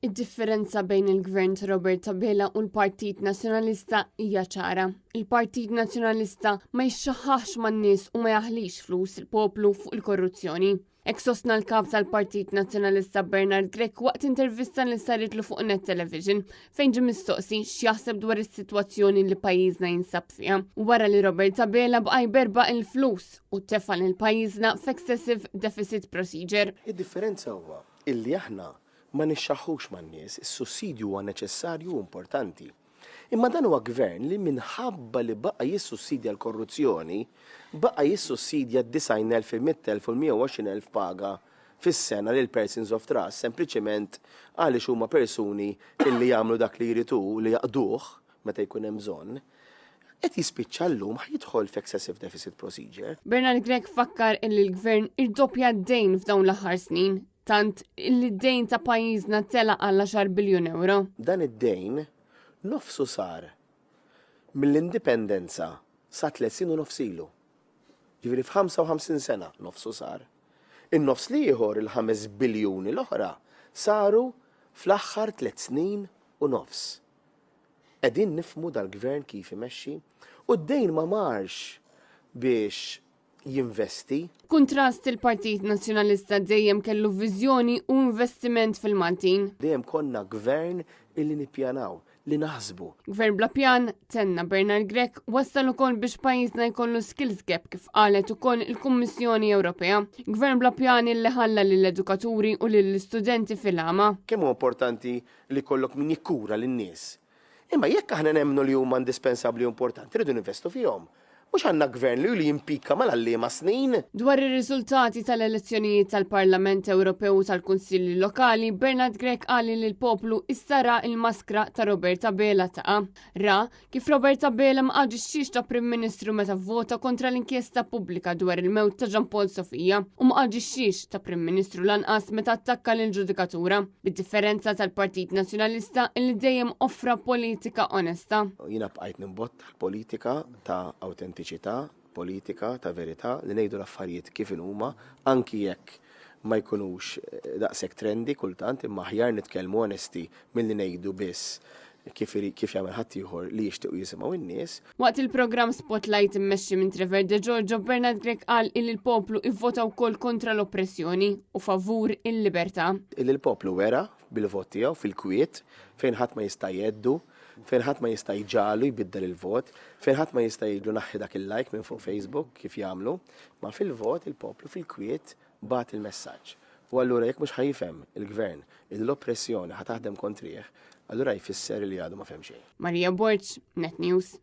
Id-differenza bejn il-Gvern ta' Robert Abela u l-Partit Nazzjonalista hija ċara. Il-Partit Nazzjonalista ma jixxaħħax man-nies u ma jaħlix flus il-poplu fuq il-korruzzjoni. Hekk sostna l-Kap tal-Partit Nazzjonalista Bernard Grech waqt intervista li saritlu fuq Net Television fejn ġie mistoqsi x'jaħseb dwar is-sitwazzjoni li pajjiżna jinsab fiha wara li Robert Abela baqa' jberbaq il-flus u tefa' lil pajjiżna f'excessive deficit procedure. Id-differenza huwa illi aħna ma nixxaħħux man-nies, is-sussidju huwa neċessarju u importanti. Imma dan huwa gvern li minħabba li baqa' jissussidja l-korruzzjoni, baqa' jissussidja d-90,000, il-100,000 u l-120,000 paga fis-sena lil persons of trust sempliċement għaliex huma persuni illi jagħmlu dak li jrid hu li jaqduh meta jkun hemm bżonn, qed jispiċċa llum ħa jidħol f'excessive deficit procedure. Bernard Grech fakkar illi l-Gvern irdoppja d-dejn f'dawn l-aħħar snin, tant illi d-dejn ta' pajjiżna tela' għal 10 biljun ewro. Dan id-dejn nofsu sar mill-Indipendenza sa tliet snin u nofs ilu. Jiġifieri f'55 sena nofsu sar. In-nofs l-ieħor, il-ħames biljuni l-oħra, saru fl-aħħar tliet snin u nofs. Qegħdin nifhmu dal-Gvern kif imexxi? U d-dejn ma marx biex jinvesti. B'kuntrast, il-Partit Nazzjonalista dejjem kellu viżjoni u investiment fil-Maltin. Dejjem konna gvern illi nippjanaw, li naħsbu. Gvern bla pjan, tenna Bernard Grech, wassal ukoll biex pajjiżna jkollu skills gap kif qalet ukoll il-Kummissjoni Ewropea. Gvern bla pjan illi ħalla lill-edukaturi u lill-istudenti fil-għama. Kemm hu importanti li jkollok min jikkura lin-nies. Imma jekk aħna nemmnu li huma indispensabbli u importanti, rridu ninvestu fihom. Mhux għandna gvern li ilu jimpika mal-għalliema snin. Dwar ir-riżultati tal-elezzjonijiet tal-Parlament Ewropew u tal-Kunsilli Lokali, Bernard Grech qal li l-poplu issa ra l-maskra ta' Robert Abela taqa'. Ra kif Robert Abela ma aġixxiex ta' Prim Ministru meta vvota kontra l-inkjesta pubblika dwar il-mewt ta' Jean Paul Sofia u ma aġixxiex ta' Prim Ministru lanqas meta attakka lill-ġudikatura. Bid-differenza tal-Partit Nazzjonalista illi dejjem offra politika onesta. Jiena bqajt nimbotta l-politika ta' awtentiċità, politika ta' verità, li ngħidu l-affarijiet kif inhuma, anki jekk ma jkunux daqshekk trendy kultant, imma aħjar nitkellmu onesti milli ngħidu biss kif kif jagħmel ħaddieħor li jixtiequ jisimgħu n-nies. Waqt il-programm Spotlight immexxi minn Trevor De Giorgio, Bernard Grech qal illi l-poplu ivvota wkoll kontra l-oppressjoni u favur il-libertà. Illi l-poplu wera bil-vot tiegħu fil-kwiet fejn ħadd ma jista' jgħeddu, fejn ħadd ma jista' jġagħlu jbiddel il-vot, fejn ħadd ma jista' jgħidlu naħħi dak il-like minn fuq Facebook kif jagħmlu, ma fil-vot il-poplu fil-kwiet bagħat il-messaġġ. U allura jekk mhux ħa jifhem il-gvern illi l-oppressjoni ħa taħdem kontrih, allura jfisser li għadu ma fehem xejn. Maria Borg, Net News.